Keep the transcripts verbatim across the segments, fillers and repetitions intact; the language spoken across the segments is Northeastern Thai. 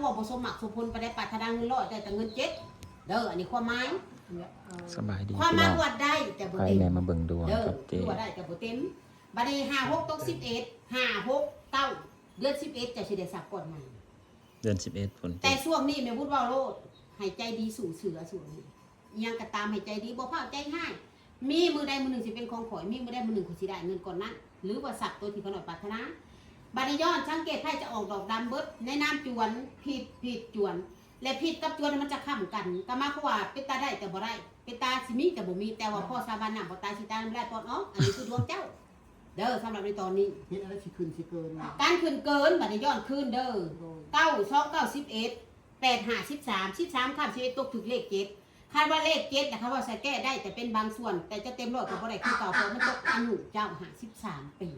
ว่าบ่สมมักสมผลปานใด ปรารถนาเงินร้อยได้แต่เงินเจ็ด เด้อ อันนี้ความหมาย สบายดี ความห พี่ มาย น้อง ว่าได้แต่บ่ ไป เต็ม แม่มาเบิ่งดวง เด้อ ครับเจ๊ คือว่าได้แต่บ่เต็ม บัดนี้ห้าหกตกสิบเอ็ด ห้าหกเก้า เดือนสิบเอ็ดเจ้าสิได้สักก้อนใหม่ เดือนสิบเอ็ดฝนต แต่ ก ช่วงนี้แม่บุญเว้าโลด ให้ใจดีสู้เสือช่วงนี้ อิหยังก็ตามให้ใจดี บ่พลาดใจร้าย มีมื้อใดมื้อหนึ่งสิเป็นของข่อย มีมื้อใดมื้อหนึ่งข่อยสิได้เงินก้อนนั้น หรือว่าทรัพย์ตัวที่ข้าน้อยปรารถนา บัดนี้ย้อนสังเกตไพ่จะออกดอกดำเบิด ในน้ำจวน ผิด ผิด จวน และผิดกับจวนมันจะค้ำกัน ก็หมายความว่าเป็นตาได้แต่บ่ได้ เป็นตาสิมีแต่บ่มี แต่ว่าพ่อสาบานน้ำบ่ตายสิตายน้ำได้ปอดออก อันนี้คือดวงเจ้า เด้อ สำหรับในตอนนี้ เฮ็ดอะไรสิขึ้นสิเกิน การขึ้นเกิน บัดนี้ย้อนคืนเด้อ โดย เก้า สอง เก้า สิบเอ็ด แปด ห้า สิบสาม สิบสาม ค่ำ สิบเอ็ด ตกถึกเลขเจ็ด คันว่าเลขเจ็ดนะ เขาว่าใส่แก้ได้แต่เป็นบางส่วน แต่จะเต็มร้อยก็บ่ได้คือเก่า เพราะมันตกอายุเจ้า ห้าสิบสาม ปี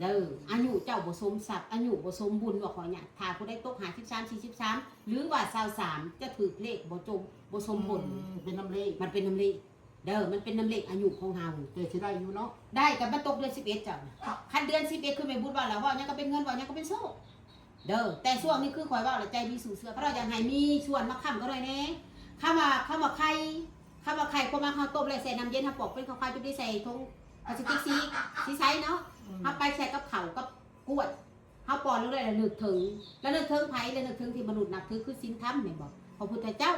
เด้อ อายุเจ้าบ่สมทรัพย์ อายุบ่สมบุญ ว่าขอเนี่ย ถ้าผู้ใดตก ห้าสิบสาม สี่สิบสาม หรือว่า ซาวสาม จะถืกเลขบ่จม บ่สมบุญ อืมเป็นน้ำเลข มันเป็นน้ำเลข เด้อ มันเป็นน้ำเลขอายุของเฮา แต่สิได้อยู่เนาะ ได้กับมันตกเดือนสิบเอ็ดเจ้านะ คันเดือนสิบเอ็ดคือแม่บุญว่าแล้ว ว่าหยังก็เป็นเงิน ว่าหยังก็เป็นโชค เด้อ แต่ช่วงนี้คือข่อยเว้าแล้วใจดีสู้เสือ เขาเจ้าอยากให้มีส่วนมาค้ำเขาหน่อยแน่ คำว่า คำว่าไข่ คำว่าไข่ ความหมายเขาต้มแล้วใส่น้ำเย็น เขาปอกเป็นข้าวๆ จุ่มได้ใส่ถุงพลาสติกสี สีใสเนาะ เขาไปใส่กับข้าวกับกล้วย เขาป้อนลงได้แล้วนึกถึง แล้วนึกถึงไผ แล้วนึกถึงที่มนุษย์นับถือคือศีลธรรมแม่นบ่ พระพุทธเจ้า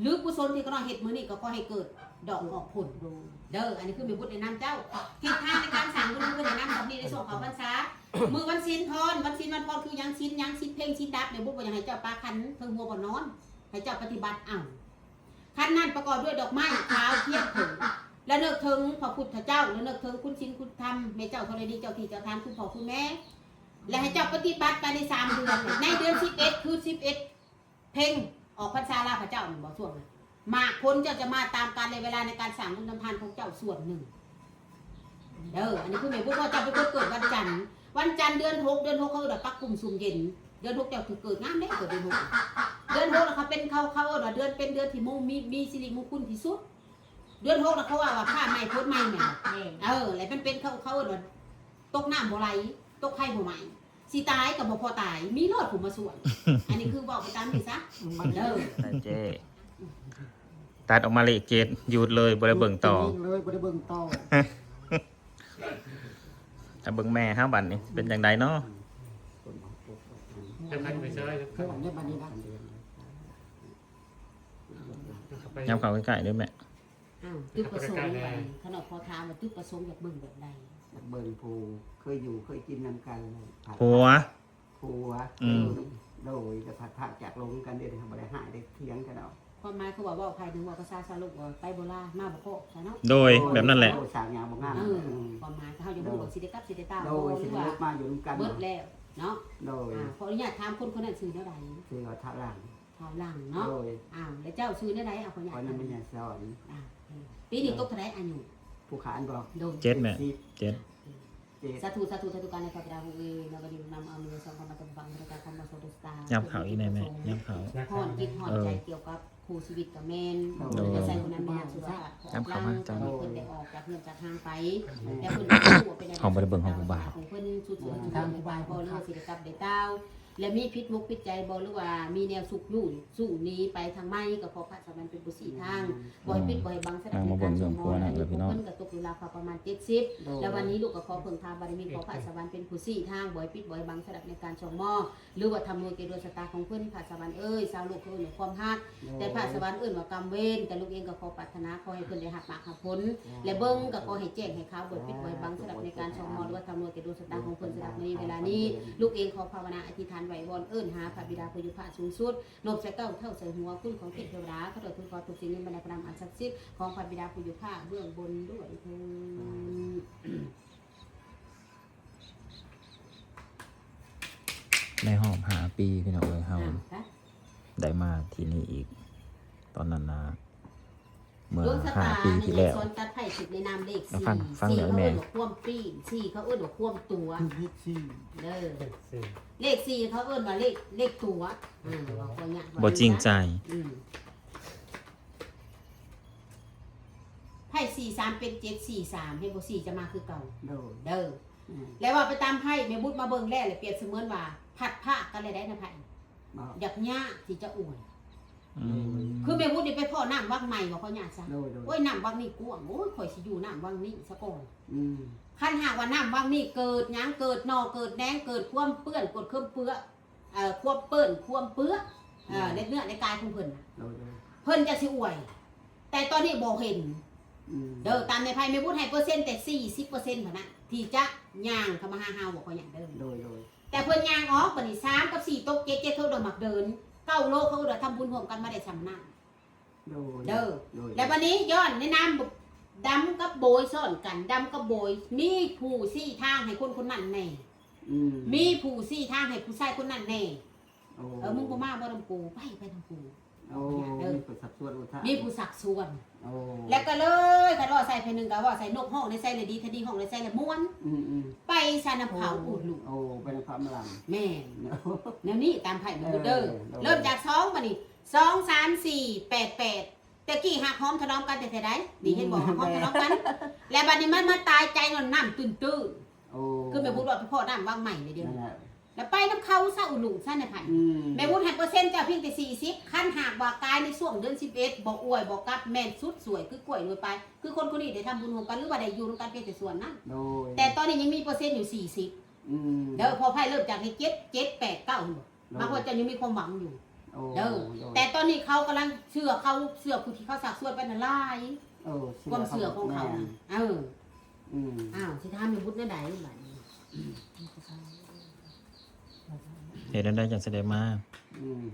หรือกุศลที่ข้าน้อยเฮ็ดมื้อนี้ก็ขอให้เกิดดอกออกผล โดย เด้อ อันนี้คือแม่บุญแนะนำเจ้า ทิศทางในการสร้างบุญคือแนะนำแบบนี้ในช่วงเข้าพรรษา มื้อวันศีลพร วันศีลวันพรคือหยัง ศีลหยัง ศีลเพ่ง ศีลดับ แม่บุญบ่อยากให้เจ้าปาขันเทิงหัวบ่นอน ให้เจ้าปฏิบัติเอา ขันนั้นประกอบด้วยดอกไม้ขาวเทียนผง และนึกถึงพระพุทธเจ้า และนึกถึงคุณศีลคุณธรรม แม่เจ้าธรณี เจ้าที่เจ้าทาง คุณพ่อคุณแม่ และให้เจ้าปฏิบัติไปในสามเดือน ในเดือนสิบเอ็ด คือสิบเอ็ด เพ็ง ออกพรรษาลาพระเจ้าแม่นบ่ ช่วงนั้น หมากผลเจ้าจะมาตามกาลและเวลาในการสร้างบุญทำทานของเจ้าส่วนหนึ่ง เด้อ อันนี้คือแม่บุญว่าเจ้าเป็นคนเกิดวันจันทร์ วันจันทร์เดือนหก เดือนหกเขาเอิ้นว่าปักกุมซุ่มเย็น เดือนหกเจ้าคือเกิดงามเด้ เกิดเดือนหก เดือนหกน่ะเขาเป็น เขา เขาเอิ้นว่าเดือน เป็นเดือนที่มง มี มีสิริมงคลที่สุด เดือนหกน่ะเขาว่า ว่าฟ้าใหม่ฝนใหม่แม่นบ่ แม่น เออ แล้วมันเป็น เขา เขาเอิ้นว่าตกน้ำบ่ไหล ตกไฟบ่ไหม้ สิตายก็บ่พอตาย มีโลดผู้มาช่วย อันนี้คือเว้าไปตามนี้ซะ มัน เด้อ นะเจ๊ ตัดออกมาเลขเจ็ด หยุดเลยบ่ได้เบิ่งต่อ เลยบ่ได้เบิ่งต่อ ถ้าเบิ่งแม่เฮาบัดนี้เป็นจังไดเนาะ จะพันไปเจอ เคยออกได้บัดนี้นะ ยับเข้าใกล้ๆเด้อแม่ อ้าว จุดประสงค์บัดนี้ ขนาดพอถามว่าจุดประสงค์อยากเบิ่งแบบใด อยากเบิ่งผู้เคยอยู่เคยกินนำกันเลยผัด ผัว ผัว อืม โดยจะผัดผักจากลงกันเด้อบ่ได้หายได้เถียงกันเอา ความหมายคือว่าเว้าไผถึงว่าภาษาชาวโลกว่าไปบ่ลามาบ่พอซะเนาะ โดยแบบนั้นแหละ โอ้สร้างยางบ่งาม เออ ความหมายถ้าเฮาอยากรู้ว่าสิได้กลับสิได้ตาม โด บ่ ย ห สิ รือ ได้ ว่า ลบมาอยู่นำกัน เบิดแล้วเนาะ โดย อ่า ขออนุญาตถามคนคนนั้นชื่อแนวใด คือว่าทะลัง ท้าวหลังเนาะ โดย อ้าว แล้วเจ้าชื่อแนวใด เอาขออนุญาต เพราะนั้นมันยังสอน อ่า ปีนี้ตกเท่าใดอายุ ผู้ขานบอก โดย เจ็ดแม่ สิบ เจ็ด เจ็ด สาธุ สาธุ สาธุการในพระบิดาผู้เอ่ย ในวันนี้นำเอาเนื้อสองคำมาตำฟังพระเจ้าคำมาสวดสตา ยับเขาอีกแน่แม่ ยับเขา พรจิตพรใจเกี่ยวกับคู่ชีวิตกับแม่น โดย และใส่คนนั้นมีนามสุภาพ ยับเขามาจัง เพิ่นได้ออกจากเฮือนจากทางไป แล้วเพิ่นก็รู้ว่าเป็น ของบ่ได้เบิ่งของครูบา ของเพิ่นสุดสวยสุดยอดบ่เลือกสิได้กลับได้เต้า และมีผิดมุกผิดใจบ่หรือว่ามีแนวสุกอยู่สู้หนี้ไปทางไม่ก็ขอพระสวรรค์เป็นผู้ชี้ทาง บ่ให้ปิดบ่ให้บังสำหรับในการส่งมอบ มาเบิ่งเรื่องครัวนั่นแหละพี่น้อง เพิ่นก็ตกอยู่ราคาประมาณเจ็ดสิบ แล้ววันนี้ลูกก็ขอเพิ่งพาบารมีขอพระสวรรค์เป็นผู้ชี้ทาง บ่ให้ปิดบ่ให้บังสำหรับในการส่งมอบ หรือว่าทำนวยแก่ดวงชะตาของเพิ่น พระสวรรค์เอ้ย ชาวโลกเขาเอิ้นว่าความฮัก แต่พระสวรรค์เอิ้นว่ากรรมเวร แต่ลูกเองก็ขอปรารถนาขอให้เพิ่นได้รับมรรคผล และเบิ่งก็ขอให้แจ้งให้ขาว บ่ให้ปิดบ่ให้บังสำหรับในการส่งมอบ หรือว่าทำนวยแก่ดวงชะตาของเพิ่นสำหรับในเวลานี้ ลูกเองขอภาวนาอธิษฐานไหว้วอนเอิ้นหาพระบิดาผู้อยู่พระสูงสุด นบใส่เก้าเท่าใส่หัวคุณของเทพเทวดา เขาโดยคุณขอทุกสิ่งนี้บรรดาพระนามอันศักดิ์สิทธิ์ของพระบิดาผู้อยู่พระเบื้องบนด้วยเถิด ในหอบหาปีพี่น้องเอ้ยเฮา อ่ะค่ะ ได้มาที่นี่อีก ตอนนั้นนะเมื่อ ดวงชะ ห้า ตา ปีที่แล้ว สอนตัดไพ่สิบในนามเลข เอา สี่ ฟังฟัง สี่ เดี๋ยว เขา แม่ เอิ้นว่าความปีนสี่เขาเอิ้นว่าความตัว คือเฮ็ดสี่ เด้อ สี่ เลขสี่เขาเอิ้นว่าเลขเลขตัวอ่าว่าคนเนี้ย บ่จริงใจ อืมไพ่สี่สามเป็นเจ็ดสี่สาม ให้บ่สี่จะมาคือเก่า โดย เด้อ อืม แล้วว่าไปตามไพ่แม่บุตรมาเบิ่งแล้วเลยเปรียบเสมือนว่า พัดพรากกันเลยได้นะไผ บ่ อยากยากที่จะอวย อืม คือแม่วุฒินี่ไปพ้อน้ำวังใหม่บ่ ขออนุญาตซะ โดยโดย โอ้ย น้ำวังนี่กว้าง โอ้ย ข่อยสิอยู่น้ำวังนี่ซะก่อน อืม คันหากว่าน้ำวังนี่เกิดหยัง เกิดหนองเกิดแดง เกิดความเปื้อน เกิดความเปื้อเอ่อความเปื้อนความเปื้อเอ่อ อืม ในเนื้อในกายของเพิ่นน่ะ โดยโดย เพิ่นจะสิอวย แต่ตอนนี้บ่เห็น อืม เด้อ ตามในไพ่แม่บุญให้เปอร์เซ็นต์แต่สี่สิบเปอร์เซ็นต์เท่านั้นที่จะย่างเข้ามาหาเฮา บ่ ขออนุญาตเด้อ โดยโดย แต่เพิ่นย่างออกบัดนี้ สามกับสี่ตกเจ็ด เจ็ดเขาเอิ้นว่ามักเดิน เก้าโลเขาเอิ้นว่าทำบุญร่วมกันมาได้ส่ำนั้น โดย เด้อ โดย แล้วบัดนี้ย้อนในนามดำกับโบยซ้อนกัน ดำกับโบย มีผู้ชี้ทางให้คนคนนั้นแน่ อืม มีผู้ชี้ทางให้ผู้ชายคนนั้นแน่ โอ้ เออ มึงบ่มาบ่นำกู ไป ไปนำกู โอ้ เออ มีผู้ชักชวนอุทาน มีผู้ชักชวน โอ้ แล้วก็เลยคันว่าใส่เพลงหนึ่งก็ว่าใส่นกฮ้องในใส่ละดี คดีฮ้องในใส่ละม่วน อืมอืม ไปซะนำเขาอุดหนุน โอ้ ไปนำเขามาล แม่น ำ แนวนี้ตามไพ่แม่บุญเด้อ เออ เริ่มจากสองบัดนี้ สอง สาม สี่ แปด แปด แต่กี้หักหอมถนอมกันแต่แต่ใดนี่เห็นบอกหักหอมถนอมกัน แล้วบัดนี้มันมาตายใจนอนน้ำตื้นๆ โอ้ คือแม่บุญว่าไปพ้อน้ำวังใหม่เลยเดียว นั่นแหละ แล้วไปนำเขาซะอุดหนุนซะในไพ่ อืม แม่บุญให้เปอร์เซ็นต์เจ้าเพียงแต่สี่สิบ คันหากว่าตายในช่วงเดือนสิบเอ็ด บ่อวยบ่กลับ แม่นสุดสวยคือกล้วยรวยไป คือคนคนนี้ได้ทำบุญร่วมกัน หรือว่าได้อยู่ร่วมกันเพียงแต่ส่วนนั้น โดย แต่ตอนนี้ยังมีเปอร์เซ็นต์อยู่สี่สิบ อืม เด้อ พอไพ่เริ่มจากในเจ็ด เจ็ด แปด เก้า มาพอเจ้ายังมีความหวังอยู่ โอ้ เด้อ โดย แต่ตอนนี้เขากำลังเชื่อเขาเชื่อผู้ที่เขาสักชวนไปนั่นหลาย เออ ความเชื่อของเขานะเออ อืม อ้าวสิถามแม่บุญแนวใดบัดนี้ เฮ็ดจั่งใดจั่งสิได้มา อืม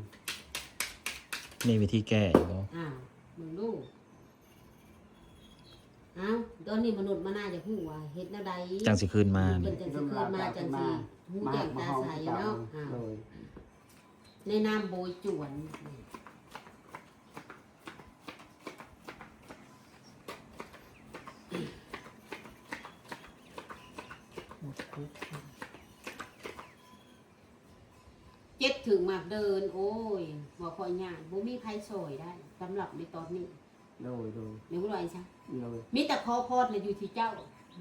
มีวิธีแก้อยู่บ่ อ้าวมึงดูอ้าวตอนนี้มนุษย์มานาอยากฮู้ว่าเฮ็ดแนวใด จั่งสิคืนมา เพิ่นจั่งสิคืนมาจั่งสิฮู้แจ้งตาใสเนาะอ้าว โดย ในนามโบยจวน เจ็ดถึงหมากเดิน โอ้ย บ่ค่อยยาก บ่มีไผซอยได้ สำหรับในตอนนี้ โดยโดย แม่นบ่ว่าอีสัง โดย มีแต่ขอพรและอยู่ที่เจ้า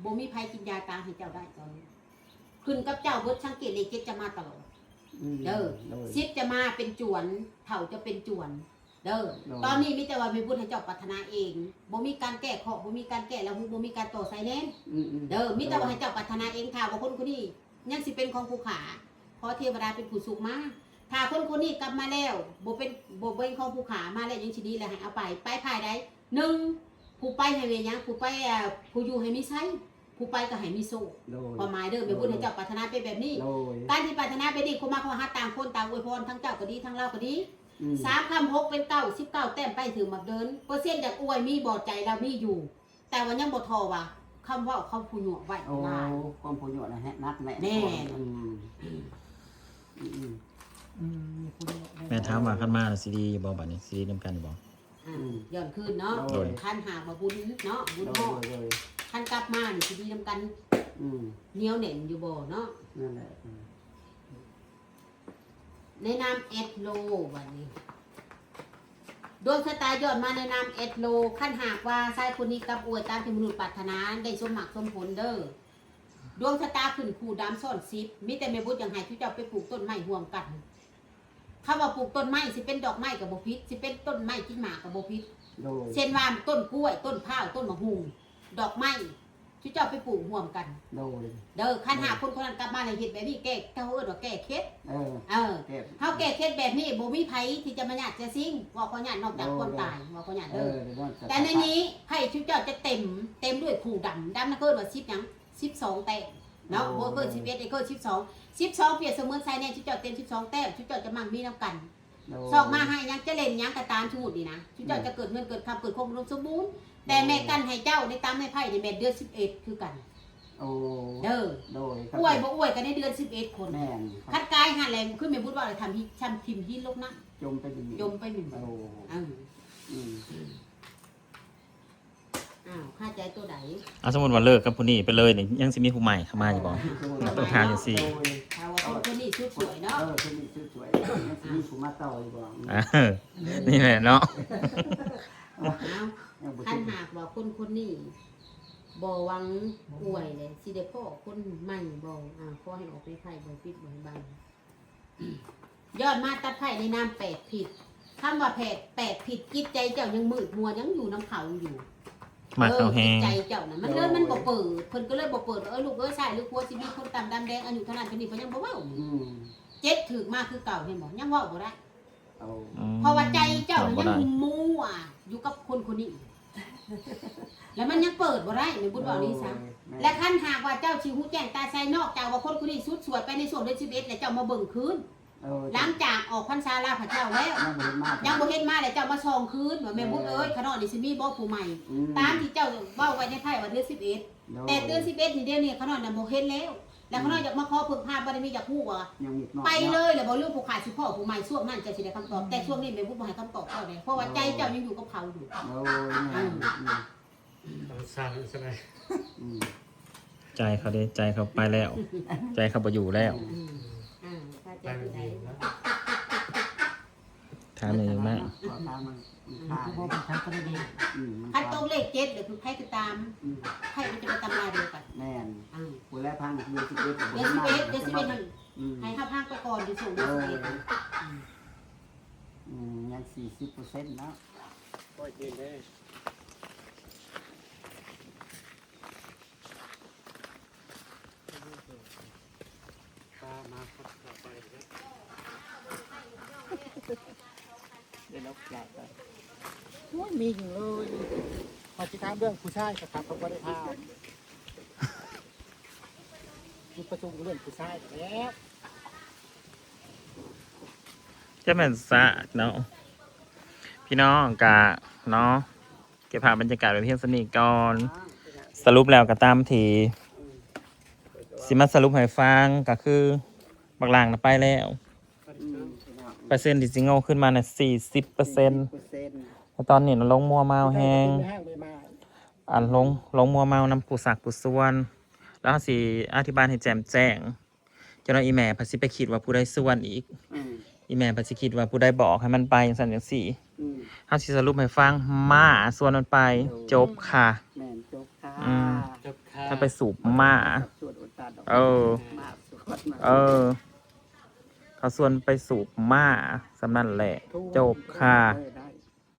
บ่มีไผกินยาตาให้เจ้าได้ตอนนี้ ขึ้นกับเจ้าเบิด สังเกตเลขเจ็ดจะมาตลอด อืม เด้อ โดย สิบจะมาเป็นจวน เฒ่าจะเป็นจวน เด้อ โดย ตอนนี้มีแต่ว่าแม่บุญให้เจ้าปรารถนาเอง บ่มีการแก้เคราะห์ บ่มีการแก้ละหุ บ่มีการต่อสายแนน อืมอืม เด้อ มีแต่ว่าให้เจ้าปรารถนาเอง ถ้าว่าคนคนนี้ยังสิเป็นของผู้ขา ขอเทวดาเป็นผู้สุขมา ถ้าคนคนนี้กลับมาแล้ว บ่เป็น บ่เป็นของผู้ขามาแล้ว ยังสิดีแล้วให้เอาไป ไปภายใด หนึ่ง ผู้ไปให้มีหยัง ผู้ไป อ่า ผู้อยู่ให้มีไส ผู้ไปก็ให้มีโชค โดย ความหมายเด้อ แม่บุญให้เจ้าปรารถนาเป็นแบบนี้ โดย การที่ปรารถนาเป็นนี่ ความหมายความว่าหาต่างคนต่างอวยพร ทั้งเจ้าก็ดี ทั้งเราก็ดี อืม สามคำหกเป็นเก้า สิบเก้าแต้มไปถึงหมากเดิน เปอร์เซ็นต์อยากอวยมีบ่ใจเรามีอยู่ แต่ว่ายังบ่ทอว่าคำเว้าคำผู้หยวกไว้ โอ้ หลาย ความผู้หยวกนะฮะ นักแน่ แน่ อืมอืมอืม อืมมีผู้เดียว แม่ถามว่าคันมาน่ะสิดีอยู่บ่บัดนี้ สิดีนำกันบ่ อ่าย้อนคืนเนาะ โดย คันหากว่าบุญเนาะ บุญ โด ฮอด ยโดย คันกลับมานี่สิดีนำกัน อืม เหนียวแน่นอยู่บ่เนาะ นั่นแหละอืม ในนามแอดโลวันนี้ ดวงชะตาย้อนมาในนามแอดโล คันหากว่าชายคนนี้กลับอวยตามที่มนุษย์ปรารถนา ได้สมหมากสมผลเด้อ ดวงชะตาขึ้นคู่ดำซ้อนสิบ มีแต่แม่บุญอยากให้ทุกเจ้าไปปลูกต้นไม้ร่วมกัน คำว่าปลูกต้นไม้สิเป็นดอกไม้ก็บ่ผิด สิเป็นต้นไม้กินหมากก็บ่ผิด โดย เช่นว่าต้นกล้วย ต้นพร้าว ต้นมะฮุง ดอกไม้ ทุกเจ้าไปปลูกร่วมกัน โดย เด้อ คันหากคนคนนั้นกลับมาแล้วเฮ็ดแบบนี้ แก้ เขาเอิ้นว่าแก้เคล็ด เออ เออ แก้ เฮาแก้เคล็ดแบบนี้ บ่มีไผที่จะมาหยาดจะซิ่ง ว่าขอหยาดนอกจากความตาย ว่าขอหยาด เอ เด้อ อเดี๋ยวก่อน แต่ในนี้ไพ่ทุกเจ้าจะเต็ม เต็มด้วยคู่ดำ ดำนั่นก็เอิ้นว่าสิบหยัง สิบสองแต้มเนาะ โอ้ บ่เกินสิบเอ็ด ได้เกินสิบสอง สิบสองเปรียบเสมือนไซแนน ทุกเจ้าเต็มสิบสองแต้ม ทุกเจ้าจะมั่งมีนำกัน โดย ซอกมาให้หยัง จะเล่นหยังก็ตาม สมมุตินี่นะ ทุกเจ้า อืม จะเกิดเงินเกิดคำเกิดความอุดมสมบูรณ์ แต่แม่กันให้เจ้าในตามในไพ่นี่แม่นเดือนสิบเอ็ดคือกัน โอ้ เด้อ โดย อวยบ่อวยกันในเดือนสิบเอ็ดคน แม่น คัดกายหันแหลมคือแม่บุญว่าทำหินทำทิมหินลกนะ จมไปดิน จมไปหนึ่ง โอ้ เออ อืม อ้าวค่าใจตัวใด เอาสมมุติว่าเลิกกับผู้นี้ไปเลยนี่ยังสิมีผู้ใหม่เข้ามาอยู่บ่ อ่า ต้องถามจังซี่ โดย ถ้าว่าคนคนนี้สุดสวยเนาะ เออคือมีสุดสวยยังสิมีผู้มาต่ออยู่บ่ อ่านี่แหละเนาะ อ้าว ยังบ่ คัน ถึง หากว่าคนคนนี้บ่หวังอวยเลยสิได้พ้อคนใหม่บ่อ่าขอให้ออกในไพ่บ่ปิดบ่ให้บัง ย้อนมาตัดไพ่ในนามแปดผิด คำว่าแปด แปดผิด จิตใจเจ้ายังมืดมัว ยังอยู่นำเขาอยู่ หมักเอาแฮง จิตใจเจ้านะมันเลยมันบ่เปิด เพิ่นก็เลยบ่เปิดว่า เออ ลูกเอ้ย ซ้ายหรือขวา สิมีคนตำดำแดง อายุเท่านั้นเท่านี้ เพิ่นยังบ่เว้า อืม เจ็ดถือมาคือเก่า เห็นบ่ ยังเว้าบ่ได้ เอา อืม เพราะว่าใจเจ้า ตอบ นะ บ่ ยัง ได้ มั่วอยู่กับคนคนนี้ แล้วมันยังเปิดบ่ได้ แม่บุญบอกนี้ซะ โอ้ยแม่ และคันหากว่าเจ้าสิฮู้แจ้งตาใส นอกจากว่าคนคนนี้สุดสวยไปในช่วงเดือนสิบเอ็ด แล้วเจ้ามาเบิ่งคืน เออ หลังจากออกพรรษาลาพระเจ้าแล้ว ยังบ่เห็นมา ยังบ่เห็นมา แล้วเจ้ามาส่องคืน ว่าแม่บุญเอ้ย ขะน้อยนี่สิมีบ่ผู้ใหม่ อืม ตามที่เจ้าเว้าไว้ในไพ่ว่าเดือนสิบเอ็ด โดย แต่เดือนสิบเอ็ด นี่เดี๋ยวนี้ขะน้อยน่ะบ่เห็นแล้ว แล้วขะน้อยอยากมาขอเพิ่งพาบารมี อยากฮู้ว่า ยังมีน้อย ไปเลยแล้วบ่ หรือผู้ขาสิพ้อผู้ใหม่ ช่วงนั้นเจ้าสิได้คำตอบ แต่ช่วงนี้แม่บุญบ่ให้คำตอบเจ้าเลย เพราะว่าใจเจ้ายังอยู่กับเขาอยู่ โดยแม่นอืม ต้องสร้างใช่ไหม อืม ใจเขาเด้ ใจเขาไปแล้ว ใจเขาบ่อยู่แล้ว อืมอ่าถ้า ไป เจ้า มัน สิ ดี ได้ นะ ถามหน่อยไหม ขอตามมัน อืมคือบ่เป็นทางก็ได้ดี อืมมัน คันตรงเลขเจ็ด หรือคือไพ่ก็ตาม อืม ไพ่มันจะเป็นตำราเดียวกัน แม่น อ่า ผู้แรกพังเดือนสิบเอ็ด เดือนสิบเอ็ด เดือนสิบเอ็ด นั่น อืม ให้เขาพังไปก่อนเดือนสองเดือนสิบเอ็ด อืมยังสี่สิบเปอร์เซ็นต์แล้ว โอ้ยเย็นเลยปลามาครับต่อไปครับ เดี๋ยวเรากลับไป โอ้ยมีอยู่เลยพอที่ถามเรื่องผู้ชายก็ถามเขาบ่ได้ถามจุดประสงค์เรื่องผู้ชายแล้ว จะแม่นสะเนาะพี่น้องกะเนาะ เก็บภาพบรรยากาศไว้เพียงส่ำนี้ก่อน สรุปแล้วก็ตามที่สิมาสรุปให้ฟังก็คือ บักหลังน่ะไปแล้ว อืมพี่น้อง เปอร์เซ็นต์ที่สิโง่ขึ้นมาน่ะสี่สิบเปอร์เซ็นต์ เปอร์เซ็นต์ แล้วตอนนี้น่ะลงมัวเมาแฮง ไม่ห้างไม่มา อันลงลงมัวเมานำผู้สักผู้ส่วน แล้วเฮาสิอธิบายให้แจ่มแจ้ง จนว่าอีแม่เพิ่นสิไปคิดว่าผู้ใดส่วนอีก อืม อีแม่เพิ่นสิคิดว่าผู้ใดบอกให้มันไปจังซั่นจังซี่ อืม เฮาสิสรุปให้ฟัง หมาส่วนมันไป โอ้ จบค่ะ แม่นจบค่ะ อืม จบค่ะ ถ้าไปสูบหมา สวดอุตตาดอก เออ หมาสวดมา เออ เขาส่วนไปสูบหมาส่ำนั้นแหละ จบค่ะ เออ